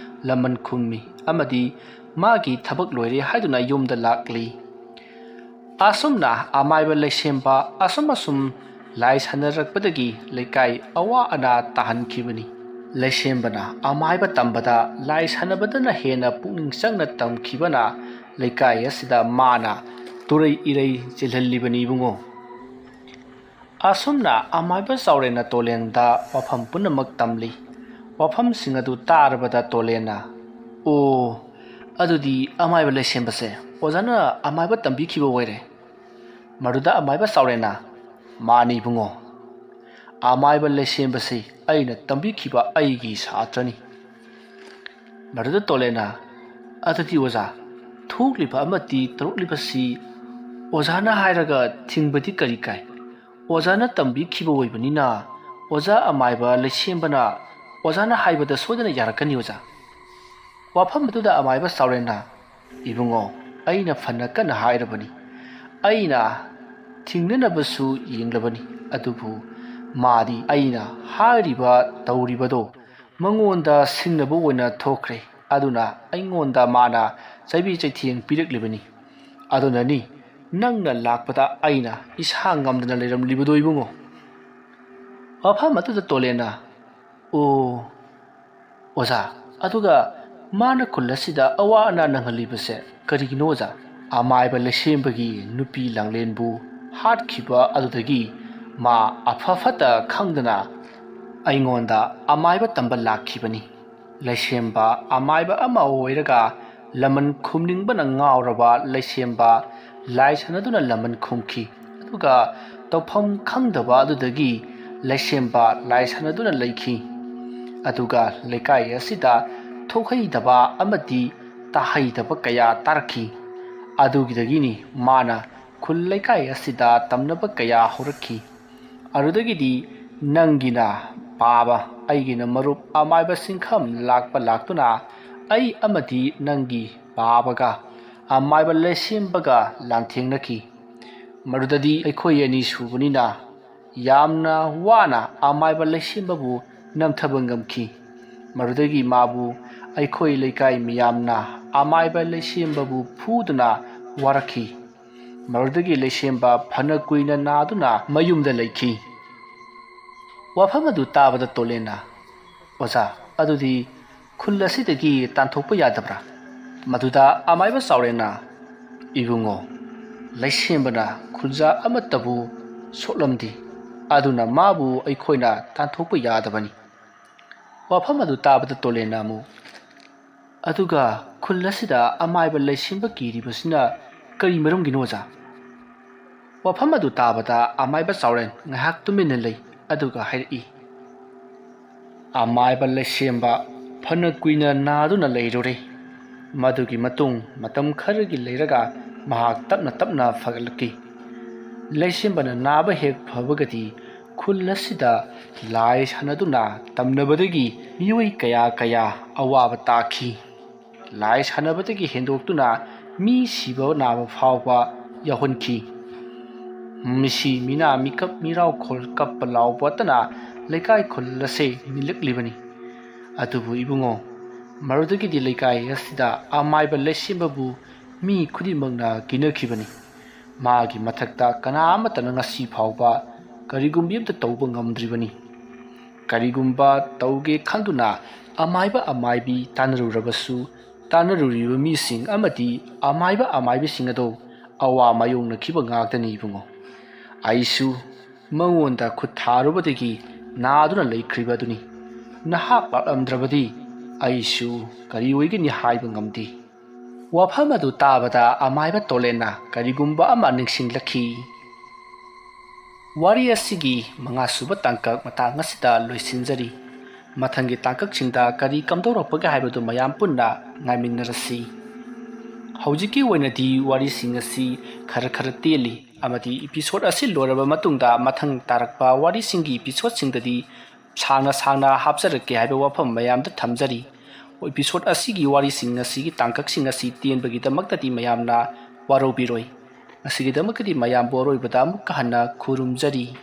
ꯂꯃꯟ ꯈꯨꯝꯃꯤ ꯑꯃꯗꯤ ꯃꯥꯒꯤ ꯊꯕꯛ ꯂꯣꯏꯔꯦ ꯍꯥꯏꯗꯨꯅ ꯌꯨꯝꯗ ꯂꯥꯛꯂꯤ꯫ ꯑꯁꯨꯝꯅ ꯑꯃꯥꯏꯕ ꯂꯩꯁꯦꯝꯕ ꯑꯁꯨꯝ ꯑꯁꯨꯝ ꯂꯥꯏ ꯁꯥꯟꯅꯔꯛꯄꯗꯒꯤ ꯂꯩꯀꯥꯏ ꯑꯋꯥ ꯑꯅꯥ ꯇꯥꯍꯟꯈꯤꯕꯅꯤ꯫ ꯂꯩꯁꯦꯝꯕꯅ ꯑꯃꯥꯏꯕ ꯇꯝꯕꯗ ꯂꯥꯏ ꯁꯥꯟꯅꯕꯗꯅ ꯍꯦꯟꯅ ꯄꯨꯛꯅꯤꯡ ꯆꯪꯅ ꯇꯝꯈꯤꯕꯅ ꯂꯩꯀꯥꯏ ꯑꯁꯤꯗ ꯃꯥꯅ ꯇꯨꯔꯩ ꯏꯔꯩ ꯆꯦꯜꯍꯜꯂꯤꯕꯅꯤ ꯏꯕꯨꯡꯉꯣ꯫ ꯑꯁꯨꯝꯅ ꯑꯃꯥꯏꯕ ꯆꯥꯎꯔꯦꯟꯅ ꯇꯣꯂꯦꯟꯗ ꯋꯥꯐꯝ ꯄꯨꯝꯅꯃꯛ ꯇꯝꯂꯤ꯫ ꯋꯥꯐꯝꯁꯤꯡ ꯑꯗꯨ ꯇꯥꯔꯕꯗ ꯇꯣꯂꯦꯟꯅ, "ꯑꯣ, ꯑꯗꯨꯗꯤ ꯑꯃꯥꯏꯕ ꯂꯩꯁꯦꯝꯕꯁꯦ ꯑꯣꯖꯥꯅ ꯑꯃꯥꯏꯕ ꯇꯝꯕꯤꯈꯤꯕ ꯑꯣꯏꯔꯦ?" ꯃꯗꯨꯗ ꯑꯃꯥꯏꯕ ꯆꯥꯎꯔꯦꯟꯅ, "ꯃꯥꯅꯤ ꯏꯕꯨꯡꯉꯣ, ꯑꯃꯥꯏꯕ ꯂꯩꯁꯦꯝꯕꯁꯤ ꯑꯩꯅ ꯇꯝꯕꯤꯈꯤꯕ ꯑꯩꯒꯤ ꯁꯥꯇ꯭ꯔꯅꯤ꯫" ꯃꯗꯨꯗ ꯇꯣꯂꯦꯟꯅ, "ꯑꯗꯨꯗꯤ ꯑꯣꯖꯥ, ꯊꯣꯛꯂꯤꯕ ꯑꯃꯗꯤ ꯇꯧꯔꯛꯂꯤꯕꯁꯤ ꯑꯣꯖꯥꯅ ꯍꯥꯏꯔꯒ ꯊꯤꯡꯕꯗꯤ ꯀꯔꯤ ꯀꯥꯏ? ꯑꯣꯖꯥꯅ ꯇꯝꯕꯤꯈꯤꯕ ꯑꯣꯏꯕꯅꯤꯅ ꯑꯣꯖꯥ ꯑꯃꯥꯏꯕ ꯂꯩꯁꯦꯝꯕꯅ ꯑꯣꯖꯥꯅ ꯍꯥꯏꯕꯗ ꯁꯣꯏꯗꯅ ꯌꯥꯔꯛꯀꯅꯤ ꯑꯣꯖꯥ꯫" ꯋꯥꯐꯝ ꯑꯗꯨꯗ ꯑꯃꯥꯏꯕ ꯆꯥꯎꯔꯦꯟꯅ, "ꯏꯕꯨꯡꯉꯣ, ꯑꯩꯅ ꯐꯅ ꯀꯟꯅ ꯍꯥꯏꯔꯕꯅꯤ, ꯑꯩꯅ ꯊꯤꯡꯅꯅꯕꯁꯨ ꯌꯦꯡꯂꯕꯅꯤ, ꯑꯗꯨꯕꯨ ꯃꯥꯗꯤ ꯑꯩꯅ ꯍꯥꯏꯔꯤꯕ ꯇꯧꯔꯤꯕꯗꯣ ꯃꯉꯣꯟꯗ ꯁꯤꯡꯅꯕ ꯑꯣꯏꯅ ꯊꯣꯛꯈ꯭ꯔꯦ꯫ ꯑꯗꯨꯅ ꯑꯩꯉꯣꯟꯗ ꯃꯥꯅ ꯆꯩꯕꯤ ꯆꯩꯊꯦꯡ ꯄꯤꯔꯛꯂꯤꯕꯅꯤ꯫ ꯑꯗꯨꯅꯅꯤ ꯅꯪꯅ ꯂꯥꯛꯄꯗ ꯑꯩꯅ ꯏꯁꯥ ꯉꯝꯗꯅ ꯂꯩꯔꯝꯂꯤꯕꯗꯣ ꯏꯕꯨꯡꯉꯣ꯫" ꯋꯥꯐꯝ ꯑꯗꯨꯗ ꯇꯣꯂꯦꯟꯅ, "ꯑꯣ ꯑꯣꯖꯥ, ꯑꯗꯨꯒ ꯃꯥꯅ ꯈꯨꯜ ꯑꯁꯤꯗ ꯑꯋꯥ ꯑꯅꯥ ꯅꯪꯍꯜꯂꯤꯕꯁꯦ ꯀꯔꯤꯒꯤꯅꯣ ꯑꯣꯖꯥ?" ꯑꯃꯥꯏꯕ ꯂꯩꯁꯦꯝꯕꯒꯤ ꯅꯨꯄꯤ ꯂꯥꯡꯂꯦꯟꯕꯨ ꯍꯥꯠꯈꯤꯕ ꯑꯗꯨꯗꯒꯤ ꯃꯥ ꯑꯐ ꯐꯠꯇ ꯈꯪꯗꯅ ꯑꯩꯉꯣꯟꯗ ꯑꯃꯥꯏꯕ ꯇꯝꯕ ꯂꯥꯛꯈꯤꯕꯅꯤ꯫ ꯂꯩꯁꯦꯝꯕ ꯑꯃꯥꯏꯕ ꯑꯃ ꯑꯣꯏꯔꯒ ꯂꯃꯟ ꯈꯨꯝꯅꯤꯡꯕꯅ ꯉꯥꯎꯔꯕ ꯂꯩꯁꯦꯝꯕ ꯂꯥꯏ ꯁꯥꯟꯅꯗꯨꯅ ꯂꯃꯟ ꯈꯨꯝꯈꯤ꯫ ꯑꯗꯨꯒ ꯇꯧꯐꯝ ꯈꯪꯗꯕ ꯑꯗꯨꯗꯒꯤ ꯂꯩꯁꯦꯝꯕ ꯂꯥꯏ ꯁꯥꯟꯅꯗꯨꯅ ꯂꯩꯈꯤ꯫ ꯑꯗꯨꯒ ꯂꯩꯀꯥꯏ ꯑꯁꯤꯗ ꯊꯣꯛꯍꯩꯗꯕ ꯑꯃꯗꯤ ꯇꯥꯍꯩꯗꯕ ꯀꯌꯥ ꯇꯥꯔꯛꯈꯤ꯫ ꯑꯗꯨꯒꯤꯗꯒꯤꯅꯤ ꯃꯥꯅ ꯈꯨꯜ ꯂꯩꯀꯥꯏ ꯑꯁꯤꯗ ꯇꯝꯅꯕ ꯀꯌꯥ ꯍꯧꯔꯛꯈꯤ꯫ ꯑꯗꯨꯗꯒꯤꯗꯤ ꯅꯪꯒꯤꯅ ꯄꯥꯕ, ꯑꯩꯒꯤꯅ ꯃꯔꯨꯞ ꯑꯃꯥꯏꯕ ꯁꯤꯡꯈꯝ ꯂꯥꯛꯄ ꯂꯥꯛꯇꯨꯅ ꯑꯩ ꯑꯃꯗꯤ ꯅꯪꯒꯤ ꯄꯥꯕꯒ ꯑꯃꯥꯏꯕ ꯂꯩꯁꯦꯝꯕꯒ ꯂꯥꯟꯊꯦꯡꯅꯈꯤ꯫ ꯃꯗꯨꯗꯗꯤ ꯑꯩꯈꯣꯏ ꯑꯅꯤ ꯁꯨꯕꯅꯤꯅ ꯌꯥꯝꯅ ꯋꯥꯅ ꯑꯃꯥꯏꯕ ꯂꯩꯁꯦꯝꯕꯕꯨ ꯅꯝꯊꯕ ꯉꯝꯈꯤ꯫ ꯃꯗꯨꯗꯒꯤ ꯃꯥꯕꯨ ꯑꯩꯈꯣꯏ ꯂꯩꯀꯥꯏ ꯃꯤꯌꯥꯝꯅ ꯑꯃꯥꯏꯕ ꯂꯩꯁꯦꯝꯕꯕꯨ ꯐꯨꯗꯨꯅ ꯋꯥꯔꯛꯈꯤ꯫ ꯃꯗꯨꯗꯒꯤ ꯂꯩꯁꯦꯝꯕ ꯐꯅ ꯀꯨꯏꯅ ꯅꯥꯗꯨꯅ ꯃꯌꯨꯝꯗ ꯂꯩꯈꯤ꯫ ꯋꯥꯐꯝ ꯑꯗꯨ ꯇꯥꯕꯗ ꯇꯣꯂꯦꯟꯅ, "ꯑꯣꯖꯥ, ꯑꯗꯨꯗꯤ ꯈꯨꯜ ꯑꯁꯤꯗꯒꯤ ꯇꯥꯟꯊꯣꯛꯄ ꯌꯥꯗꯕ꯭ꯔꯥ?" ꯃꯗꯨꯗ ꯑꯃꯥꯏꯕ ꯆꯥꯎꯔꯦꯟꯅ, "ꯏꯕꯨꯡꯉꯣ, ꯂꯩꯁꯦꯝꯕꯅ ꯈꯨꯜꯖꯥ ꯑꯃꯠꯇꯕꯨ ꯁꯣꯛꯂꯝꯗꯦ, ꯑꯗꯨꯅ ꯃꯥꯕꯨ ꯑꯩꯈꯣꯏꯅ ꯇꯥꯟꯊꯣꯛꯄ ꯌꯥꯗꯕꯅꯤ꯫" ꯋꯥꯐꯝ ꯑꯗꯨ ꯇꯥꯕꯗ ꯇꯣꯂꯦꯟꯅ ꯑꯃꯨꯛ, "ꯑꯗꯨꯒ ꯈꯨꯜ ꯑꯁꯤꯗ ꯑꯃꯥꯏꯕ ꯂꯩꯁꯦꯝꯕ ꯀꯤꯔꯤꯕꯁꯤꯅ ꯀꯔꯤ ꯃꯔꯝꯒꯤꯅꯣ, ꯑꯣꯖꯥ?" ꯋꯥꯐꯝ ꯑꯗꯨ ꯇꯥꯕꯗ ꯑꯃꯥꯏꯕ ꯆꯥꯎꯔꯦꯟ ꯉꯥꯏꯍꯥꯛ ꯇꯨꯃꯤꯟꯅ ꯂꯩ, ꯑꯗꯨꯒ ꯍꯥꯏꯔꯛꯏ, "ꯑꯃꯥꯏꯕ ꯂꯩꯁꯦꯝꯕ ꯐꯅ ꯀꯨꯏꯅ ꯅꯥꯗꯨꯅ ꯂꯩꯔꯨꯔꯦ꯫ ꯃꯗꯨꯒꯤ ꯃꯇꯨꯡ ꯃꯇꯝ ꯈꯔꯒꯤ ꯂꯩꯔꯒ ꯃꯍꯥꯛ ꯇꯞꯅ ꯇꯞꯅ ꯐꯒꯠꯂꯛꯈꯤ꯫ ꯂꯩꯁꯦꯝꯕꯅ ꯅꯥꯕ ꯍꯦꯛ ꯐꯕꯒꯗꯤ ꯈꯨꯜ ꯑꯁꯤꯗ ꯂꯥꯏ ꯁꯥꯟꯅꯗꯨꯅ ꯇꯝꯅꯕꯗꯒꯤ ꯃꯤꯑꯣꯏ ꯀꯌꯥ ꯀꯌꯥ ꯑꯋꯥꯕ ꯇꯥꯈꯤ꯫ ꯂꯥꯏ ꯁꯥꯟꯅꯕꯗꯒꯤ ꯍꯦꯟꯗꯣꯛꯇꯨꯅ ꯃꯤ ꯁꯤꯕ ꯅꯥꯕ ꯐꯥꯎꯕ ꯌꯥꯎꯍꯟꯈꯤ꯫ ꯃꯤꯁꯤ ꯃꯤꯅꯥ ꯃꯤꯀꯞ ꯃꯤꯔꯥꯎꯈꯣꯜ ꯀꯞꯄ ꯂꯥꯎꯕꯇꯅ ꯂꯩꯀꯥꯏ ꯈꯨꯜ ꯑꯁꯦ ꯅꯤꯜꯂꯛꯂꯤꯕꯅꯤ꯫ ꯑꯗꯨꯕꯨ ꯏꯕꯨꯡꯉꯣ, ꯃꯗꯨꯗꯒꯤꯗꯤ ꯂꯩꯀꯥꯏ ꯑꯁꯤꯗ ꯑꯃꯥꯏꯕ ꯂꯩꯁꯦꯝꯕꯕꯨ ꯃꯤ ꯈꯨꯗꯤꯡꯃꯛꯅ ꯀꯤꯅꯈꯤꯕꯅꯤ꯫ ꯃꯥꯒꯤ ꯃꯊꯛꯇ ꯀꯅꯥ ꯑꯃꯠꯇꯅ ꯉꯁꯤ ꯐꯥꯎꯕ ꯀꯔꯤꯒꯨꯝꯕ ꯑꯃꯠꯇ ꯇꯧꯕ ꯉꯝꯗ꯭ꯔꯤꯕꯅꯤ꯫ ꯀꯔꯤꯒꯨꯝꯕ ꯇꯧꯒꯦ ꯈꯟꯗꯨꯅ ꯑꯃꯥꯏꯕ ꯑꯃꯥꯏꯕꯤ ꯇꯥꯟꯅꯔꯨꯔꯕꯁꯨ, ꯇꯥꯟꯅꯔꯨꯔꯤꯕ ꯃꯤꯁꯤꯡ ꯑꯃꯗꯤ ꯑꯃꯥꯏꯕ ꯑꯃꯥꯏꯕꯤꯁꯤꯡ ꯑꯗꯨ ꯑꯋꯥ ꯃꯥꯌꯣꯛꯅꯈꯤꯕ ꯉꯥꯛꯇꯅꯤ ꯏꯕꯨꯡꯉꯣ꯫ ꯑꯩꯁꯨ ꯃꯉꯣꯟꯗ ꯈꯨꯠ ꯊꯥꯔꯨꯕꯗꯒꯤ ꯅꯥꯗꯨꯅ ꯂꯩꯈ꯭ꯔꯤꯕ ꯑꯗꯨꯅꯤ꯫ ꯅꯍꯥꯛ ꯂꯥꯛꯂꯝꯗ꯭ꯔꯕꯗꯤ ꯑꯩꯁꯨ ꯀꯔꯤ ꯑꯣꯏꯒꯅꯤ ꯍꯥꯏꯕ ꯉꯝꯗꯦ꯫ ꯋꯥꯐꯝ ꯑꯗꯨ ꯇꯥꯕꯗ ꯑꯃꯥꯏꯕ ꯇꯣꯂꯦꯟꯅ ꯀꯔꯤꯒꯨꯝꯕ ꯑꯃ ꯅꯤꯡꯁꯤꯡꯂꯛꯈꯤ꯫ ꯋꯥꯔꯤ ꯑꯁꯤꯒꯤ ꯃꯉꯥꯁꯨꯕ ꯇꯥꯡꯀꯛ ꯃꯇꯥꯡ ꯑꯁꯤꯗ ꯂꯣꯏꯁꯤꯟꯖꯔꯤ꯫ ꯃꯊꯪꯒꯤ ꯇꯥꯡꯀꯛꯁꯤꯡꯗ ꯀꯔꯤ ꯀꯝꯗꯧꯔꯛꯄꯒꯦ ꯍꯥꯏꯕꯗꯨ ꯃꯌꯥꯝ ꯄꯨꯟꯅ ꯉꯥꯏꯃꯤꯟꯅꯔꯁꯤ꯫ ꯍꯧꯖꯤꯛꯀꯤ ꯑꯣꯏꯅꯗꯤ ꯋꯥꯔꯤꯁꯤꯡ ꯑꯁꯤ ꯈꯔ ꯈꯔ ꯇꯦꯜꯂꯤ, ꯑꯃꯗꯤ episode ꯑꯁꯤ ꯂꯣꯏꯔꯕ ꯃꯇꯨꯡꯗ ꯃꯊꯪ ꯇꯥꯔꯛꯄ ꯋꯥꯔꯤꯁꯤꯡꯒꯤ episodeꯁꯤꯡꯗꯗꯤ ꯁꯥꯡꯅ ꯁꯥꯡꯅ ꯍꯥꯞꯆꯔꯛꯀꯦ ꯍꯥꯏꯕ ꯋꯥꯐꯝ ꯃꯌꯥꯝꯗ ꯊꯝꯖꯔꯤ꯫ Episode ꯑꯁꯤꯒꯤ ꯋꯥꯔꯤꯁꯤꯡ ꯑꯁꯤꯒꯤ ꯇꯥꯡꯀꯛꯁꯤꯡ ꯑꯁꯤ ꯇꯦꯟꯕꯒꯤꯗꯃꯛꯇꯗꯤ ꯃꯌꯥꯝꯅ ꯋꯥꯔꯧꯕꯤꯔꯣꯏ꯫ ꯉꯁꯤꯒꯤꯗꯃꯛꯇꯗꯤ ꯃꯌꯥꯝꯕꯨ ꯑꯔꯣꯏꯕꯗ ꯑꯃꯨꯛꯀ ꯍꯟꯅ ꯈꯨꯔꯨꯝꯖꯔꯤ꯫